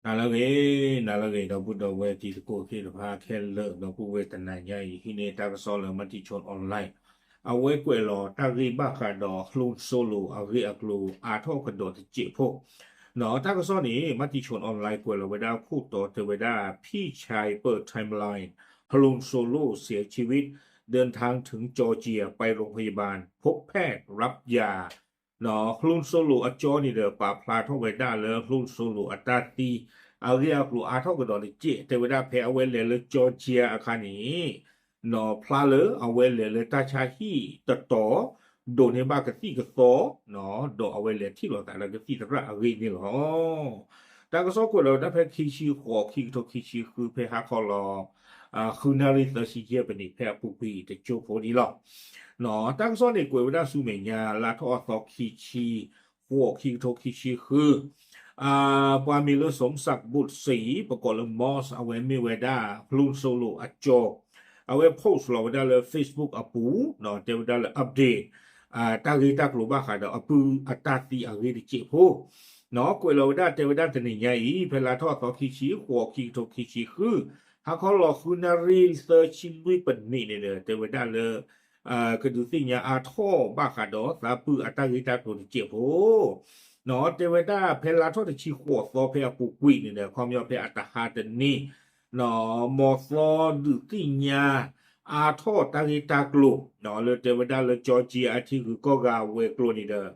နၤလၢအဂ့ၤ, နၤလၢအဂ့ၤ ဒီပုၢ်ဒီဝဲၢ်တံၤသကိးသ့ၣ်တဖၣ်ခဲလၢာ် ဒီပုၢ်ဝဲၢ်တနၤညါအံၤ ဟံးန့ၢ်တၢ်ကစီၣ်လၢ Matichon Online အဝဲကွဲးလီၤတၢ်ဂ့ၢ်ဘၣ်ဃးဒီး Hlunkolo အဂ့ၢ်အကျိၤအါထီၣ်ကဒီးတစဲးဖိ တၢ်ကစီၣ်န့ၣ် Matichon Online ကွဲးလီၤဝဲဒၣ်ခိၣ်တီတဲဝဲဒၣ် ဖံၣ်ဆဲးပၢၢ် timeline Hlunkolo เสียชีวิต เดินทางถึงจอร์เจีย ไปโรงพยาบาล พบแพทย์รับยา Hlunkolo အကၠီန့ၣ်ဒီး ပာ်ဖျါထီၣ်ဝဲဒၣ်လၢ Hlunkolo အတၢ်သံ အဂ့ၢ်အကျိၤအါထီၣ်ကဒီးတစဲး တဲဝဲဒၣ်ဖဲအဝဲလဲၤလၢ Georgia အခါန့ၣ် ဖျါလၢအဝဲလဲၤလၢတၢ်ဆါဟံၣ်တတီၤ ဒိးန့ၢ်ဘၣ်ကသံၣ်ကသီ ဒီးအဝဲလဲၤထံၣ်လိာ်သးဒီးကသံၣ်သရၣ်အဂ့ၢ်န့ၣ်လီၤ. တၢ်ကစီၣ်ကွဲးလီၤဝဲဒၣ်ဖဲခံဆံဃိး ခံကထိခံဆံဃု ဖဲဟါခီလီၤ ဃုနၣ်ရံၣ်သၢဆံယဲၢ်ပနံး ဖဲအပူၤကွံာ်တကၠိဖိဒံးလီၤ. တၢ်ကစီၣ်န့ၣ်ကွဲးဝဲဒၣ်ဆူမဲာ်ညါ လါထီၣ်အသီခံဆံဃိး ခံကထိခံဆံဃု ပှၤမံၤလၢ สมศักดิ์ บุตรศรี ပကိးလၢ Moss အဝဲမ့ၢ်ဝဲဒၣ် Hlunkolo အကၠီ အဝဲ post လီၤဝဲဒၣ်လၢ Facebook အပူၤ တဲဝဲဒၣ်လၢ update တၢ်ဂ့ၢ်တၢ်ကျိၤဘၣ်ဃးဒီးအပုၢ်အတၢ်သံအဂ့ၢ်တစဲးဖိ ကွဲးလီၤဝဲဒၣ်တဲဝဲဒၣ်တနံၤညါအံၤ ဖဲလါထီၣ်အသီခံဆံဃိး ခံကထိခံဆံဃု ဟါခီလီၤဃုနၣ်ရံၣ်သၢဆံလွံၢ်ပနံးန့ၣ်ဒီး တဲဝဲဒၣ်လၢ ကဒုးသ့ၣ်ညါအါထီၣ်ဘၣ်ဃးဒီးသးပုၢ်အတၢ်ဂ့ၢ်တၢ်ကျိၤတစဲးဖိ တဲဝဲဒၣ်ဖဲလါထီၣ်တဆံဃိးသီဖဲအပူၤကွံာ်န့ၣ်ဒီး ခီပညီဖဲအတဟါတနံၤ မ်သီဒုးသ့ၣ်ညါအါထီၣ်တၢ်ဂ့ၢ်တၢ်ကျိၤ လၢတဲဝဲဒၣ်လၢ Georgia အထံဂုၤကီၢ်ဂၤဝဲၤကျိၤန့ၣ်ဒီး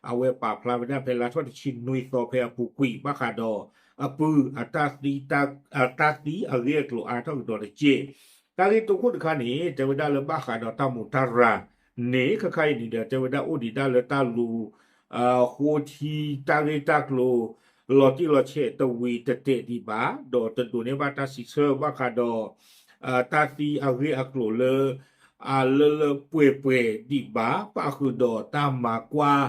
အဝဲပာ်ဖျါဝဲဒၣ်ဖဲလါထီၣ်တဆံနွံသီဖဲအပူၤကွံာ် ဘၣ်ဃးဒီးအပုၢ်အတၢ်သံ တၢ်သံအဂ့ၢ်အကျိၤအါထီၣ်ကဒီးတစဲး တၢ်ဂ့ၢ်တိခိၣ်တခါန့ၣ် တဲဝဲဒၣ်လၢဘၣ်ဃးဒီးတၢ်မူးတၢ်ရၤန့ၣ် ခဲခါအံၤန့ၣ်ဒီး တဲဝဲဒၣ်အိၣ်ဒံးဒၣ်လၢတၢ်လူၤ ဃိထံတၢ်ဂ့ၢ်တၢ်ကျိၤ လီၤတံၢ်လီၤဆဲးတဝံၤတတဲာ်ဒံးဘၣ် ဒီးတဒိးန့ၢ်ဘၣ်တၢ်စံးဆၢဘၣ်ဃးဒီး တၢ်သံအဂ့ၢ်အကျိၤလၢ အလၢလၢပှဲၤပှဲၤဒံးဘၣ် ပၣ်ဃုာ်ဒီးတၢ်မၤကွၢ်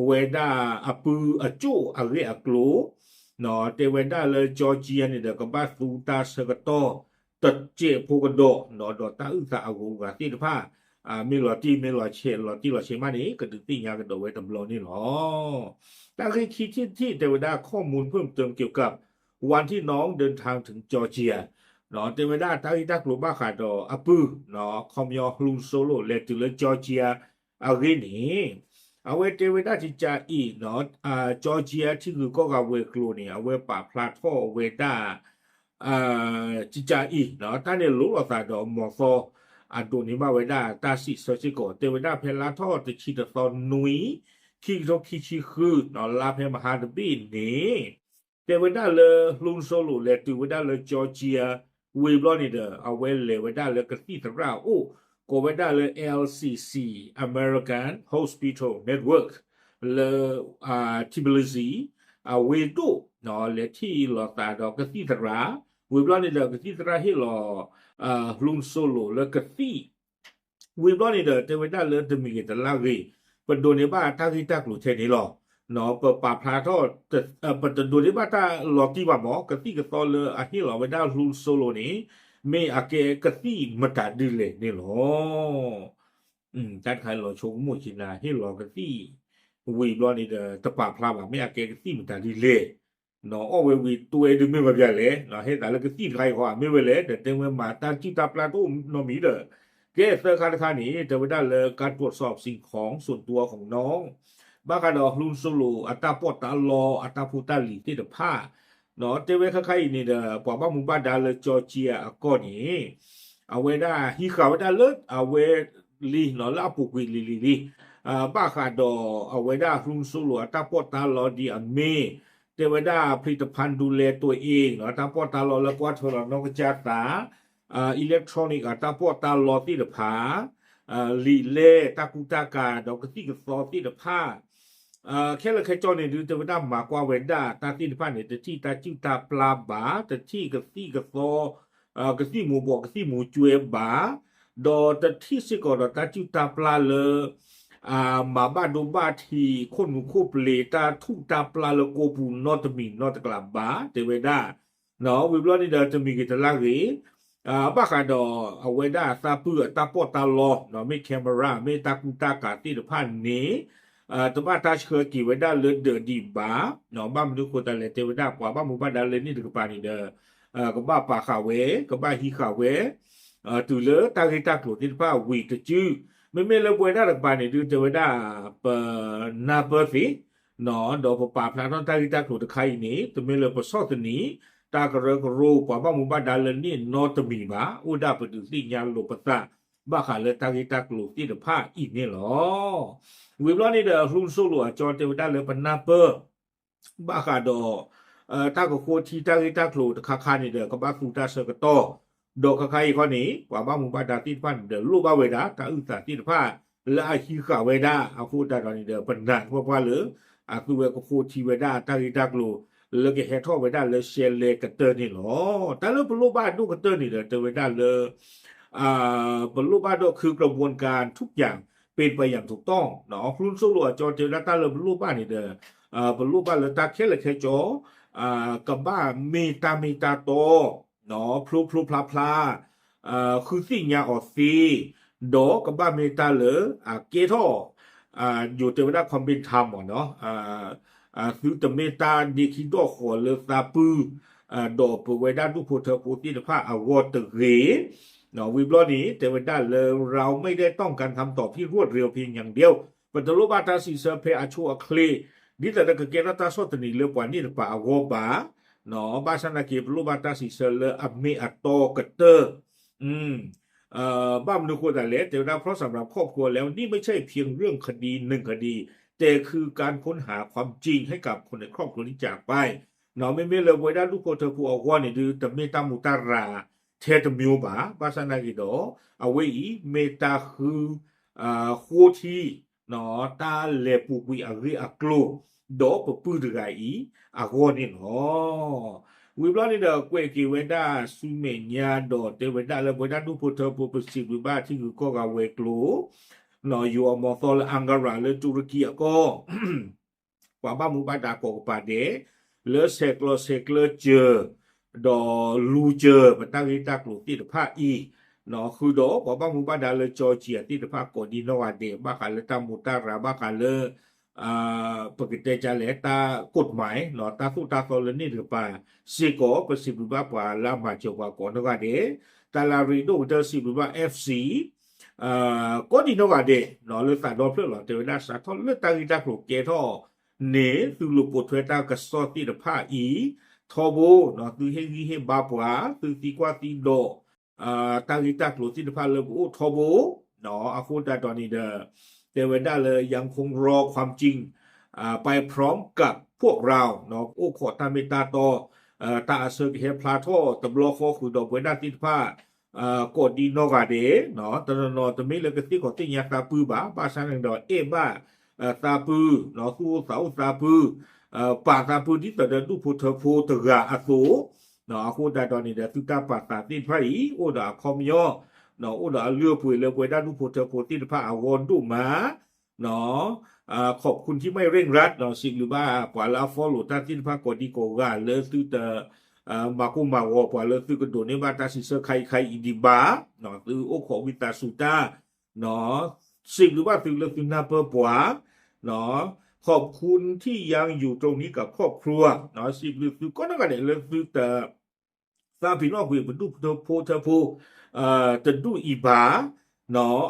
ဝဲဒၣ်အပုၢ်အကၠိၣ်အဂ့ၢ်အကျိၤ တဲဝဲဒၣ်လၢ Georgia န့ၣ်ဒီး ကဘၣ်သူတၢ်ဆၢကတီၢ်တစဲးဖိကဒီး ဒီးတၢ်အုၣ်သးအဂုၤအဂၤသ့ၣ်တဖၣ် မ့ၢ်လီၤတံၢ်မ့ၢ်လီၤဆဲး လီၤတံၢ်လီၤဆဲးမးန့ၣ် ကဒုးသ့ၣ်ညါကဒီးဝဲတဘျီန့ၣ်လီၤ. တၢ်ဂ့ၢ်ခံထံၣ်တထံၣ်တဲဝဲဒၣ် ข้อมูลเพิ่มเติมเกี่ยวกับวันที่น้องเดินทางถึงจอร์เจีย တဲဝဲဒၣ်တၢ်ဂ့ၢ်တၢ်ကျိၤဘၣ်ဃးဒီးအပုၢ် ခီပညီ Hlunkolo လဲၤတုၤလၢ Georgia အဂ့ၢ်န့ၣ် အဝဲတဲဝဲဒၣ်ကကးအံၤ Georgia ထံဂုၤကီၢ်ဂၤဝဲၤကျိၤန့ၣ် အဝဲပာ်ဖျါထီၣ်ဝဲဒၣ် ကကးအံၤ တၢ်န့ၣ်လိၤလိာ်သးဒီးမ်သီ အဒိးန့ၢ်ဘၣ်ဝဲဒၣ်တၢ်စံးဆၢစ့ၢ်ကီး တဲဝဲဒၣ်ဖဲလါထီၣ်တဆံတသီနွံ ခံကထိခံဆံဃု လါဖဲမဟါတဘ့ၣ်န့ၣ် တဲဝဲဒၣ်လၢ Hlunkolo လဲၤတုၤဝဲဒၣ်လၢ Georgia ဝံၤဘျီန့ၣ်ဒီး အဝဲလဲၤဝဲဒၣ်လၢကသံၣ်သရၣ်အအိၣ် ကိးဝဲဒၣ်လၢ LCC American Hospital Network လၢ Tbilisi အဝ့ၢ်ဒိၣ် လဲၤထံၣ်လိာ်သးဒီးကသံၣ်သရၣ် ဝံၤဘျီန့ၣ်ဒီး ကသံၣ်သရၣ်ဟ့ၣ်လီၤ Hlunkolo လၢကသံၣ် ဝံၤဘျီန့ၣ်ဒီး တဲဝဲဒၣ်လၢတမံၤဂ့ၤတလါဂ့ၤ ပဒိးန့ၢ်ဘၣ်တၢ်ဂ့ၢ်တၢ်ကျိၤထဲန့ၣ်လီၤ. ပပာ်ဖျါထီၣ် ပတဒိးန့ၢ်ဘၣ်တၢ်လီၤတံၢ်ဘၣ်မး ကသံၣ်ကသီလၢအဟ့ၣ်လီၤဝဲဒၣ် Hlunkolo န့ၣ် မ့ၢ်အကဲကသံၣ်မတၤဒ်လဲၣ်န့ၣ်လီၤ. တၢ်တခါလီၤဆိကမိၣ်က့ၤနၤ ဟ့ၣ်လီၤကသံၣ် ဝံၤဘျီန့ၣ်ဒီး တပာ်ဖျါဘၣ် မ့ၢ်အကဲကသံၣ်မတၤဒ်လဲၣ် အီၣ်ဝဲဝံၤတွဲဒုးမ့ၢ်မပျၢ်လဲၣ် ဟ့ၣ်သးလၢကသံၣ်တခါအံၤဃီ မ့ၢ်ဝဲလဲၣ် ဒီးတဲဝဲမၤတၢ်စုၣ်တၢ်ပျၢ်တအိၣ်နီတမံၤဒီး ကဲသၢခါတခါန့ၣ် တဲဝဲဒၣ်လၢ การตรวจสอบสิ่งของส่วนตัวของน้อง ဘၣ်ဃးဒီး Hlunkolo အတၢ်ပီးတၢ်လီ အတၢ်ဖိတၢ်လံၤသ့ၣ်တဖၣ် တဲဝဲခဲခါအံၤန့ၣ်ဒီး ပှၤဘၣ်မူဘၣ်ဒါလၢ Georgia အကီၢ်န့ၣ် အဝဲဒၣ်ဟံးဃာ်ဝဲဒၣ်လၢအဝဲလံ လၢအပူၤကွံာ်လံၤလံၤလံ ဘၣ်ဃးဒီးအဝဲဒၣ် Hlunkolo အတၢ်ပီးတၢ်လီဒ်အမ့ၢ် တဲဝဲဒၣ် ผลิตภัณฑ์ดูแลตัวเอง တၢ်ပီးတၢ်လီလၢကွၢ်ထွဲလီၤနီၢ်ကစၢ်သး electronic အတၢ်ပီးတၢ်လီသ့ၣ်တဖၣ် လံာ်လဲၢ် တၢ်ကူတၢ်ကၤ ဒီးကသံၣ်ကသီသ့ၣ်တဖၣ် ခဲလၢာ်ခဲဆ့န့ၣ်ဒုး တဲဝဲဒၣ်မၤကွၢ်ဝဲဒၣ်တၢ်သ့ၣ်တဖၣ်န့ၣ် တထံၣ်တၢ်စုၣ်တၢ်ပျၢ်ဘၣ် တထံၣ်ကသံၣ်ကသီ ကသံၣ်မူၤဘှီး ကသံၣ်မူၤကၠွဲဘၣ် ဒီးတထံၣ်စ့ၢ်ကီးဒီးတၢ်စုၣ်တၢ်ပျၢ်လၢ မၤဘၣ်ဒိဘၣ်ထံး ခိၣ်နူာ်ခိၣ်ပျ့ၤ တၢ်ထူၣ်တၢ်ပျၢ်လၢကိးပူၤနီတမံၤနီတကျးဘၣ် တဲဝဲဒၣ် ဝံၤဘျီန့ၣ်ဒီးတမံၤဂ့ၤတလါဂ့ၤ ဘၣ်ဃးဒီးအဝဲဒၣ်သးပုၢ်အတၢ်ပီးတၢ်လီ မ့ၢ် camera မ့ၢ်တၢ်ကူတၢ်ကၤသ့ၣ်တဖၣ်န့ၣ် တဘၣ်တၢ်ဆှၢက့ၤဝဲဒၣ်လၢဒၢးဒံးဘၣ်, ဘၣ်မနုၤဃိသတးလဲၣ် တဲဝဲဒၣ်ပှၤဘၣ်မူဘၣ်ဒါလၢန့ၣ်တကပၤန့ၣ်ဒီး ကဘၣ်ပာ်ဃာ်ဝဲ ကဘၣ်ဟံးဃာ်ဝဲ တုၤလၢတၢ်ဂ့ၢ်တၢ်ကျိၤသ့ၣ်တဖၣ်ဝံၤတစု, မ့မ့ၢ်လၢပဝဲဒၣ်တကပၤန့ၣ်ဒုး တဲဝဲဒၣ် ပနၢ်ပၢၢ်သ့ ဒီးပပာ်ဖျါထီၣ်တၢ်ဂ့ၢ်တၢ်ကျိၤတခါအံၤန့ၣ် တမ့ၢ်လၢပဆီၣ်သနံး တၢ်ကရၢကရိ ပှၤဘၣ်မူဘၣ်ဒါလၢန့ၣ်နီတမံၤဘၣ်, အိၣ်ဒၣ်ပဒုးသ့ၣ်ညါလိာ်ပသး ဘၣ်ဃးလၢတၢ်ဂ့ၢ်တၢ်ကျိၤသ့ၣ်တဖၣ်အံၤန့ၣ်လီၤ. ဝံၤဘျီန့ၣ်ဒီး အဖျိစိၣ်လိာ်အကၠီတဲဝဲဒၣ်လၢပနၢ်ပၢၢ် ဘၣ်ဃးဒီး တၢ်ကဃိထံတၢ်ဂ့ၢ်တၢ်ကျိၤတခါခါန့ၣ်ဒီး ကဘၣ်သူတၢ်ဆၢကတီၢ်, ဒီးခါခါအံၤခီန့ၣ် ပှၤဘၣ်မူဘၣ်ဒါသ့ၣ်တဖၣ်န့ၣ်ဒီး လိၣ်ဘၣ်ဝဲဒၣ် တၢ်အုၣ်သးသ့ၣ်တဖၣ် လၢအဟံးဃာ်ဝဲဒၣ်အဃိသတးဒီးန့ၣ်ဒီး ပနာ်ပှၢ်ပှၢ်လၢ အသုဝဲကဃိထံဝဲဒၣ်တၢ်ဂ့ၢ်တၢ်ကျိၤ လၢကဟဲထီၣ်ဝဲဒၣ်လၢရှဲလဲကတၢၢ်န့ၣ်လီၤ. တၢ်လၢပလိၣ်ဘၣ်ဒိၣ်ကတၢၢ်န့ၣ်ဒီး တဲဝဲဒၣ်လၢ ပလိၣ်ဘၣ်ဒိၣ် คือ กระบวนการทุกอย่างเป็นไปอย่างถูกต้อง ဖျိစိၣ်လိာ်အကၠီတဲဝဲဒၣ်တၢ်လၢပလိၣ်ဘၣ်န့ၣ်ဒီး ပလိၣ်ဘၣ်လၢတၢ်ခဲလၢာ်ခဲဆ့ ကဘၣ်မ့ၢ်တၢ်မ့ၢ်တၢ်တီ ဖျိဖျိဖျါဖျါ ဃုသ့ၣ်ညါအီၤသ့, ဒီးကဘၣ်မ့ၢ်တၢ်လၢအကဲထီၣ် ယိၤတဲဝဲဒၣ် ความเป็นธรรม မ့ၢ်နီၤ သုတမ့ၢ်တၢ်ဒ့ခံဒီၣ်ဃီၤလၢသးပူၤ ဒီးပဝဲဒၣ်ဒူၣ်ဖိထၢဖိသ့ၣ်တဖၣ်အဂီၢ်တဂ့ၤ. ဝံၤဘျီန့ၣ် တဲဝဲဒၣ်လၢ เราไม่ได้ต้องการคำตอบที่รวดเร็วเพียงอย่างเดียว ပတလိၣ်ဘၣ်တၢ်စံးဆၢဖဲအဆိအချ့ ဒ်သိးဒီးကကဲထီၣ်တၢ်ဆီၣ်သနံးလၢပှၤန့ၣ်တပၤအဂီၢ်ဘၣ်. ဘၣ်ဆၣ်သနာ်က့ ပလိၣ်ဘၣ်တၢ်စံးဆၢလၢအမ့ၢ်အတီကတၢၢ် ဘၣ်မနုၤဃိသတးလဲၣ် တဲဝဲဒၣ် เพราะสำหรับครอบครัวแล้วนี่ไม่ใช่เพียงเรื่องคดีหนึ่งคดี แต่คือการค้นหาความจริงให้กับคนในครอบครัวที่จากไป မ့မ့ၢ်လၢပဝဲဒၣ်ဒူၣ်ဖိထၢဖိအဂီၢ်န့ၣ်ဒုး တမ့ၢ်တၢ်မူတၢ်ရၤထဲတမံၤဘၣ်. ဘၣ်ဆၣ်သနာ်က့ဒီး အဝဲအံၤမ့ၢ်တၢ်ဃု ဃိထံ တၢ်လဲၤပူၤကွံာ်အဂ့ၢ်အကျိၤ ဒီးပပုၢ်တဂၤအံၤအဂီၢ်န့ၣ်လီၤ. ဝံၤဘျီန့ၣ်ဒီး ကွဲးက့ၤဝဲဒၣ်ဆူမဲာ်ညါဒီး တဲဝဲဒၣ်လၢပဝဲဒၣ်ဒူၣ်ဖိထၢဖိပစံးဘျုးဘၣ်ထံဂုၤကီၢ်ဂၤဝဲၤကျိၤ ယိၤအမီၤသီလၢ Ankara လၢတူရကံအကီၢ် ပှၤဘၣ်မူဘၣ်ဒါကိးကပၤဒဲး လၢဆဲးကျိးဆဲးကျၢစၢၤ ဒီးလူၤစၢၤ ပတၢ်ဂ့ၢ်တၢ်ကျိၤသ့ၣ်တဖၣ်အံၤ ဃုာ်ဒီးပှၤဘၣ်မူဘၣ်ဒါလၢ Georgia သ့ၣ်တဖၣ်ကိးဒံနီၢ်ဂၤဒဲး ဘၣ်ဃးလၢတၢ်မူတၢ်ရၤ ဘၣ်ဃးလၢ ပကတဲဒ်လဲၣ် တၢ်ကိးမး တၢ်သိၣ်တၢ်သီလၢန့ၣ်တကပၤစ့ၢ်ကီး ပစံးဘျုးဘၣ်ပှၤလၢအမၤစၢၤပှၤကိးနီၢ်ဂၤဒဲး, တၢ်လၢရ့ဒိၣ်ကတၢၢ်စံးဘျုးဘၣ် FC ကိးဒံနီၢ်ဂၤဒဲး လၢသးဒီဖျၢၣ်လီၤ. တဲဝဲဒၣ်စးထီၣ်လၢတၢ်ဂ့ၢ်တၢ်ကျိၤကဲထီၣ်န့ၣ် သုလိာ်ပိာ်ထွဲတၢ်ကစီၣ်သ့ၣ်တဖၣ်အံၤထီဘိ, သုဟ့ၣ်ဂံၢ်ဟ့ၣ်ဘါပှၤ, သုသံကွၢ်သံဒိး တၢ်ဂ့ၢ်တၢ်ကျိၤသ့ၣ်တဖၣ်လၢပအိၣ်ထီဘိ, အဃိသတးဒီးန့ၣ်ဒီး တဲဝဲဒၣ်လၢ ยังคงรอความจริงไปพร้อมกับพวกเรา အိၣ်ခိးတၢ်မ့ၢ်တၢ်တီ, တၢ်အဆၢကဟဲဖျါထီၣ်တဘျီဃီဃုာ်ဒီးပဝဲဒၣ်သ့ၣ်တဖၣ် ကိးဒံနီၢ်ဂၤဒဲး, တနီၤနီၤတမ့ၢ်လၢကသ့ၣ်ခီးသ့ၣ်ညါသးပုၢ်ဘၣ်, ဘၣ်ဆၣ်န့ၣ်ဒီးအဲၣ်ဘၣ်သးပုၢ်, သူၣ်အိၣ်သးအိၣ်သးပုၢ်, ပာ်သးပုၢ်ဒ်သိးဒီးဒူၣ်ဖိထၢဖိတဂၤအသိး, အဃိသတးဒီးန့ၣ်ဒီး သုတၢ်ပာ်သးသ့ၣ်တဖၣ်အံၤ အိၣ်ဒီးအခီပညီ, အိၣ်ဒီးအလုၢ်အပှ့ၤလၢပဝဲဒၣ်ဒူၣ်ဖိထၢဖိသ့ၣ်တဖၣ်အဂီၢ်ဒိၣ်မး ขอบคุณที่ไม่เร่งรัด စံးဘျုးဘၣ်ပှၤလၢအ follow တၢ်သ့ၣ်တဖၣ်ကိးဒံကိးဂၤလၢသုတ မၤကိၢ်မၤဂီၤပှၤလၢသုကဒိးန့ၢ်ဘၣ်တၢ်စံးဆၢခါအံၤခါအံၤဒံးဘၣ်, သုအိၣ်ခိးဝံသးစူၤတၢ်, စံးဘျုးဘၣ်သုလၢသုနၢ်ပၢၢ်ပှၤ, ขอบคุณที่ยังอยู่ตรงนี้กับครอบครัว စံးဘျုးသုကိးနီၢ်ဂၤဒဲးလၢသုတ သးပ့ၤနီၣ်ကွံာ်ပဒူၣ်ဖိထၢဖိ တဒူၣ်အံၤဘၣ်,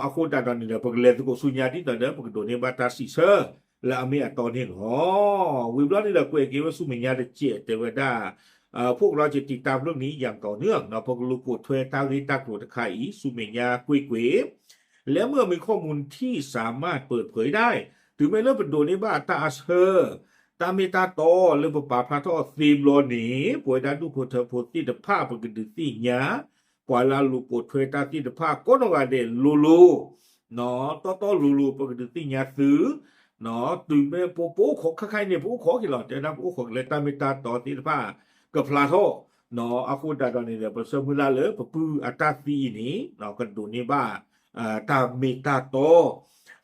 အဃိသတးဒီးန့ၣ်ဒီး ပကလဲၤသကိးဆူညါဒ်သိးဒီး ပကဒိးန့ၢ်ဘၣ်တၢ်စံးဆၢလၢအမ့ၢ်အတီန့ၣ်လီၤ. ဝံၤဘျီန့ၣ်ဒီး ကွဲးက့ၤဝဲဆူမဲာ်ညါတစဲး တဲဝဲဒၣ် พวกเราจะติดตามเรื่องนี้อย่างต่อเนื่อง ပကလူၤပိာ်ထွဲတၢ်ဂ့ၢ်တၢ်ကျိၤတခါအံၤ ဆူမဲာ်ညါကွ့ၢ်ကွ့ၢ် และเมื่อมีข้อมูลที่สามารถเปิดเผยได้ တုၤမ့ၢ်လၢပဒိးန့ၢ်ဘၣ်တၢ်အဆၢ တၢ်မ့ၢ်တၢ်တီလၢပပာ်ဖျါထီၣ်သ့ဘျီန့ၣ် ပဝဲဒၣ်ဒူၣ်ဖိထၢဖိသ့ၣ်တဖၣ် ပကဒုးသ့ၣ်ညါ ပှၤလၢအလူၤပိာ်ထွဲတၢ်သ့ၣ်တဖၣ် ကိးနီၢ်ဂၤဒဲးလိၤလိၤ တီတီလိၤလိၤ ပကဒုးသ့ၣ်ညါသု တုၤမ့ၢ်ပ ပအိၣ်ခိးခဲခါအံၤန့ၣ် ပအိၣ်ခိးက့ၤလီၤ တဲဝဲဒၣ်ပအိၣ်ခိးက့ၤလၢတၢ်မ့ၢ်တၢ်တီသ့ၣ်တဖၣ် ကဖျါထီၣ် အဃိသတးဒီးန့ၣ်ဒီး ပဆၢမုၢ်လၢ်လၢပပုၢ်အတၢ်သံအံၤန့ၣ် ကဒိးန့ၢ်ဘၣ် တၢ်မ့ၢ်တၢ်တီ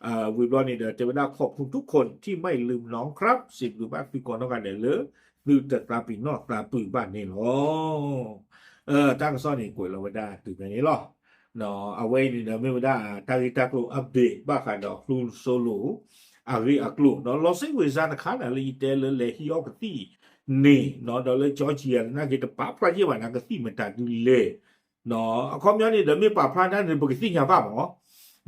ဝံၤဘျီန့ၣ်ဒီး တဲဝဲဒၣ် ขอบคุณทุกคนที่ไม่ลืมน้องครับ စံးဘျုးဘၣ်သုကိးနီၢ်ဂၤဒဲးလၢ သုတသးပ့ၤနီၣ်သးပုၢ်ဘၣ်န့ၣ်လီၤ. တၢ်ကစီၣ်န့ၣ် ကွဲးလီၤဝဲဒၣ်တုၤဖဲန့ၣ်လီၤ. အဝဲအံၤန့ၣ်ဒီးမ့ၢ်ဝဲဒၣ် တၢ်ဂ့ၢ်တၢ်ကျိၤ update ဘၣ်ဃးဒီး ဖျိစိၣ်လိာ် အဂ့ၢ်အကျိၤ ဒီးလီၤစ့ဝ့ၤစါတခါန့ၣ်လၢယတဲလၢလဲၤဟံးအီၣ်ကသံၣ်န့ၣ် ဒီးလၢကၠီကံယၤတနာ်က့ တပာ်ဖျါယ့ၢ်ဘၣ်နၤ ကသံၣ်မတၤဒုလဲၣ် အခီပညီန့ၣ်ဒီး မ့ၢ်ပာ်ဖျါတၢ်န့ၣ် ပကသ့ၣ်ညါဘၣ်မး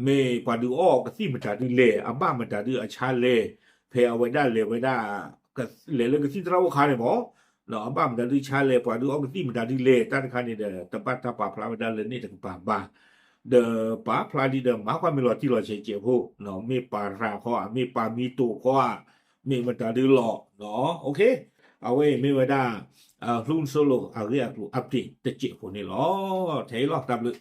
မ့ၢ်ပှၤဒုးအီၣ်ကသံၣ်မတၤဒုလဲၣ် အဘၣ်မတၤဒုအဆါလဲၣ် ဖဲအဝဲဒၣ်လဲၤဝဲဒၣ် လဲၤလၢကသံၣ်သရၣ်အိၣ်ခါန့ၣ်မး အဘၣ်မတၤဒုဆါလဲၣ် ပှၤဒုးအီၣ်ကသံၣ်မတၤဒုလဲၣ် တၢ်တခါန့ၣ်ဒီး တဘၣ်တၢ်ပာ်ဖျါဝဲဒၣ်လၢန့ၣ်တကပၤဘၣ် ဒီးပာ်ဖျါဒ်ဒီး မၤကွၢ်မ့ၢ်လီၤတံၢ်လီၤဆဲးစဲးဖိ မ့ၢ်ပာ်ရၤခီဧါ မ့ၢ်ပာ်မံတိာ်ခီဧါ မ့ၢ်မတၤဒုလီၤ အဝဲအံၤမ့ၢ်ဝဲဒၣ် Hluan Solo အဂ့ၢ်အကျိၤ update တစဲးဖိန့ၣ်လီၤ. ထဲအံၤလီၤ တၢ်ဘျုး